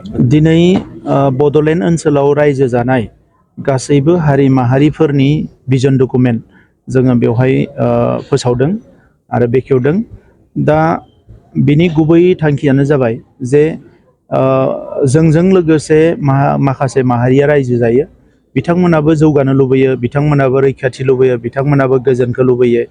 दिनै बड'लेण्ड ओनसोलाव रायजो जानाय गासैबो हारि माहारिफोरनि भिजन डकुमेन्ट जोङो बेवहाय फोसावदों आरो बेखेवदों। दा बिनि गुबै थांखियानो जाबाय जे जोंजों लोगोसे माखासे माहारिया रायजो जायो, बिथांमोनाबो जौगानो लुबैयो, बिथांमोनाबो रैखाथि लुबैयो, बिथांमोनाबो गोजोनखौ लुबैयो।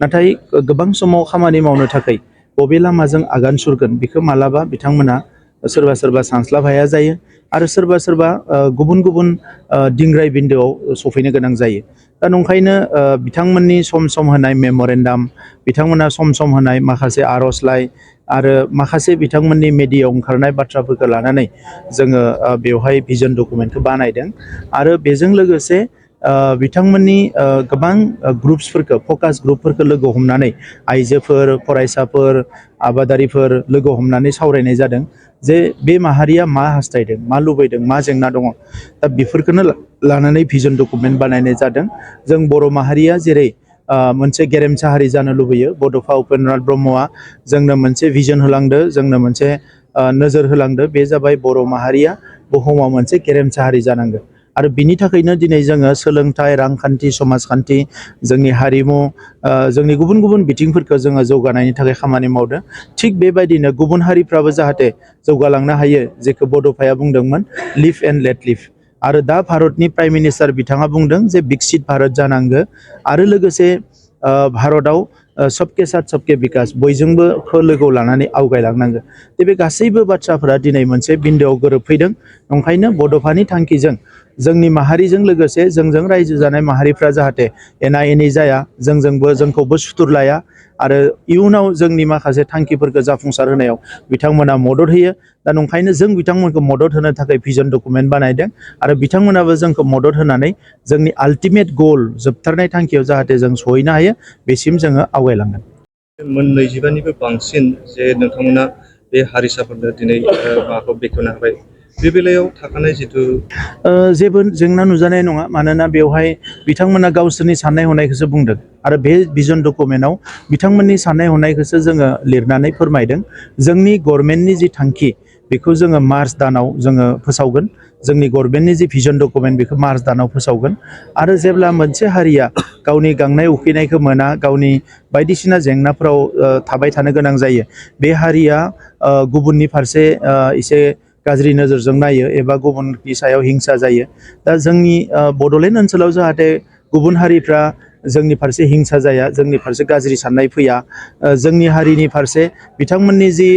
नाथाय गोबां समाव खामानि मावनो थाखाय बबे लामाजों आगान सुरगोन बेखौ मालाबा बिथांमोना सोरबा सोरबा सानस्लाब हाया जायो आरो सोरबा सोरबा गुबुन गुबुन दिंग्राय बिन्दोआव सफैनो गोनां जायो। दा नंखायनो बिथांमोननि सम होनाय मेम'रेन्डाम, बिथांमोना सम होनाय माखासे आर'जलाइ आरो माखासे बिथांमोननि मेडियायाव ओंखारनाय बाथ्राफोरखौ लानानै जोङो बेवहाय भिजन डकुमेन्टखौ बानायदों। आरो बेजों लोगोसे बिथांमोननि गोबां ग्रुप्सफोरखौ, फकास ग्रुपफोरखौ लोगो हमनानै आइजोफोर, फरायसाफोर, आबादारिफोर लोगो हमनानै सावरायनाय जादों जे बे माहारिया मा हास्थायदों, मा लुबैदों, मा जेंना दङ। दा बेफोरखौनो लानानै भिजन डकुमेन्ट बानायनाय जादों। जों बर' माहारिया जेरै मोनसे गेरेमसा हारि जानो लुबैयो, बड'फा उपेन्द्रनाथ ब्रह्मआ जोंनो मोनसे भिजन होलांदो, जोंनो मोनसे नोजोर होलांदो, बे जाबाय बर' माहारिया बुहुमाव मोनसे गेरेमसा हारि जानांगौ। आरो बिनि थाखायनो दिनै जोङो सोलोंथाइ, रांखान्थि, समाजखान्थि, जोंनि हारिमु, जोंनि गुबुन गुबुन बिथिंफोरखौ जोङो जौगानायनि थाखाय खामानि मावदों। थिग बेबायदिनो गुबुन हारिफ्राबो जाहाथे जौगालांनो हायो, जेखौ बड'फाया बुंदोंमोन लिभ एन्ड लेट लिभ। आरो दा भारतनि प्राइम मिनिस्टार बिथाङा बुंदों जे बिकसित भारत जानांगौ आरो लोगोसे भारतआव सबके साथ सबके बिकास, बयजोंबो लोगोआव लानानै आवगायलांनांगौ। बे गासैबो बाथ्राफोरा दिनै मोनसे बिन्दोआव गोरोबफैदों। ओंखायनो बड'फानि थांखिजों जोंनि माहारिजों लोगोसे जोंजों रायजो जानाय माहारिफ्रा जाहाथे एना एनि जाया, जोंखौबो सुथुर लाया आरो इयुनाव जोंनि माखासे थांखिफोरखौ जाफुंसार होनायाव बिथांमोना मदद होयो। दा नंखायनो जों बिथांमोनखौ मदद होनो थाखाय भिजन डकुमेन्ट बानायदों आरो बिथांमोनाबो जोंखौ मदद होनानै जोंनि आल्टिमेट गल, जोबथारनाय थांखियाव जाहाथे जों सहैनो हायो, बेसिम जोङो आवगायलांगोन। मोन 25निबो बांसिन जे नोंथांमोना बे हारिसाफोरनो दिनै माबाखौ बेखेवनो हाबाय, बे बेलायाव थाखानाय जिथु जेबो जेंना नुजानाय नङा। मानोना बेवहाय बिथांमोना गावसोरनि साननाय हनायखौसो बुंदों आरो बे भिजन डकुमेन्टआव बिथांमोननि साननाय हनायखौसो जोङो लिरनानै फोरमायदों। जोंनि गभर्नमेन्टनि जि थांखि बेखौ जोङो मार्च दानाव जोङो फोसावगोन। जोंनि गभर्नमेन्टनि जि भिजन डकुमेन्ट बेखौ मार्च दानाव फोसावगोन। आरो जेब्ला मोनसे हारिया गावनि गांनाय उखैनायखौ मोना, गावनि बायदिसिना जेंनाफ्राव थाबाय थानो गोनां जायो, बे हारिया गुबुननि फारसे एसे गाज्रि नोजोरजों नायो एबा गुबुननि सायाव हिंसा जायो। दा जोंनि बड'लेण्ड ओनसोलाव जाहाथे गुबुन हारिफ्रा जोंनि फारसे हिंसा जाया, जोंनि फारसे गाज्रि साननाय फैया, जोंनि हारिनि फारसे बिथांमोननि जि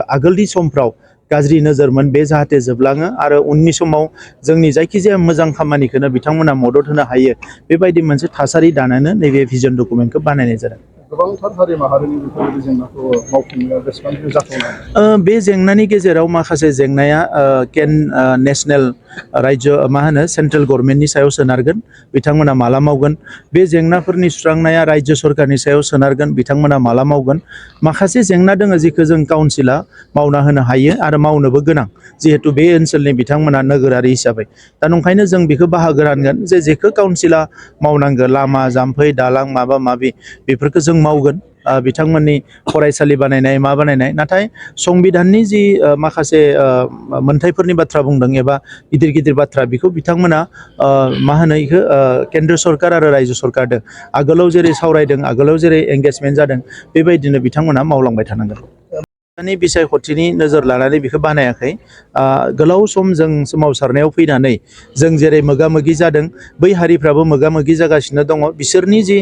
आगोलनि समफ्राव गाज्रि नोजोरमोन बे जाहाथे जोबलाङो आरो उननि समाव जोंनि जायखिजाया मोजां खामानिखौनो बिथांमोना मदद होनो हायो, बेबायदि मोनसे थासारि दानानो नैबे भिजन डकुमेन्टखौ बानायनाय जादों। गोबांथार हारि माहारिनि बेफोरबायदि जेंनाखौ मावफुंनाया बेसेबां जाथावना? बे जेंनानि गेजेराव माखासे जेंनाया नेशनेल रायजो सेन्ट्रेल गभर्नमेन्टनि सायाव सोनारगोन, बिथांमोना माला मावगोन। बे जेंनाफोरनि सुस्रांनाया रायजो सरकारनि सायाव सोनारगोन, बिथांमोना माला मावगोन। माखासे जेंना दङ जेखौ जों काउन्सिला मावना होनो हायो आरो मावनोबो गोनां, जिहेतु बे ओनसोलनि बिथांमोना नोगोरारि हिसाबै। दा नंखायनो जों बेखौ बाहागो रानगोन जे जेखौ काउन्सिला मावनांगौ, लामा, जाम्फै, दालां, माबा माबि, बेफोरखौ जों मावगोन। बिथांमोननि फरायसालि बानायनाय, मा बानायनाय। नाथाय संबिधाननि जि माखासे मोनथायफोरनि बाथ्रा बुंदों एबा गिदिर गिदिर बाथ्रा, बेखौ बिथांमोना बेखौ केन्द्र सरकार आरो रायजो सरकारदों आगोलाव जेरै सावरायदों, आगोलाव जेरै एंगेजमेन्ट जादों, बेबायदिनो बिथांमोना मावलांबाय थानांगोन। बिसायख'थिनि नोजोर लानानै बेखौ बानायाखै। गोलाव सम जों सोमावसारनायाव फैनानै जों जेरै मोगा मोगि जादों, बै हारिफ्राबो मोगा मोगि जागासिनो दङ। बिसोरनि जि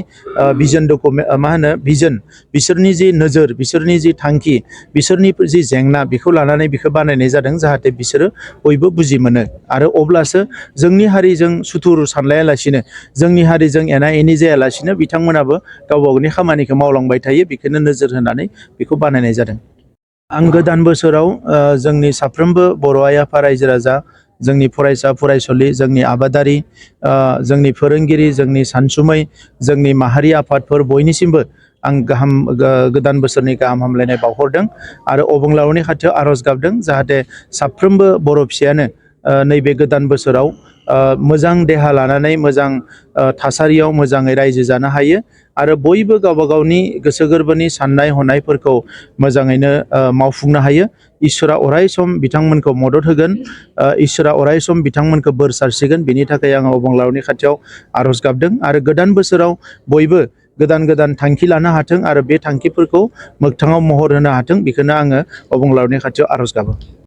भिजन डकुमेन्ट भिजन, बिसोरनि जि नोजोर, बिसोरनि जि थांखि, बिसोरनि जि जेंना, बेखौ लानानै बेखौ बानायनाय जादों जाहाथे बिसोरो बयबो बुजि मोनो। आरो अब्लासो जोंनि हारिजों सुथुर सानलायालासिनो, जोंनि हारिजों एना एनि जायालासिनो बिथांमोनाबो गावबा गावनि खामानिखौ मावलांबाय थायो। बेखौनो नोजोर होनानै बेखौ बानायनाय जादों। आं गोदान बोसोराव जोंनि साफ्रोमबो बर' आइ आफा, रायजो राजा, जोंनि फरायसा फरायसुलि, जोंनि आबादारि, जोंनि फोरोंगिरि, जोंनि सानसुमै, जोंनि माहारि आफादफोर, बयनिसिमबो आं गोदान बोसोरनि गाहाम हामलायनाय बावहरदों आरो अबंलावरिनि खाथियाव आर'ज गाबदों जाहाथे साफ्रोमबो बर' फिसायानो नैबे गोदान बोसोराव मोजां देहा लानानै मोजां थासारियाव मोजाङै रायजो जानो हायो आरो बयबो गावबा गावनि गोसो गोरबोनि साननाय हनायफोरखौ मोजाङैनो मावफुंनो हायो। इसोरा अराय सम बिथांमोनखौ मदद होगोन, इसोरा अराय सम बिथांमोनखौ बोर सारस्रिगोन। बेनि थाखाय आङो अबंलावरिनि खाथियाव आर'ज गाबदों आरो गोदान बोसोराव बयबो गोदान गोदान थांखि लानो हाथों आरो बे थांखिफोरखौ मोगथाङाव महर होनो हाथों, बेखौनो आङो अबंलावरिनि खाथियाव आर'ज गाबो।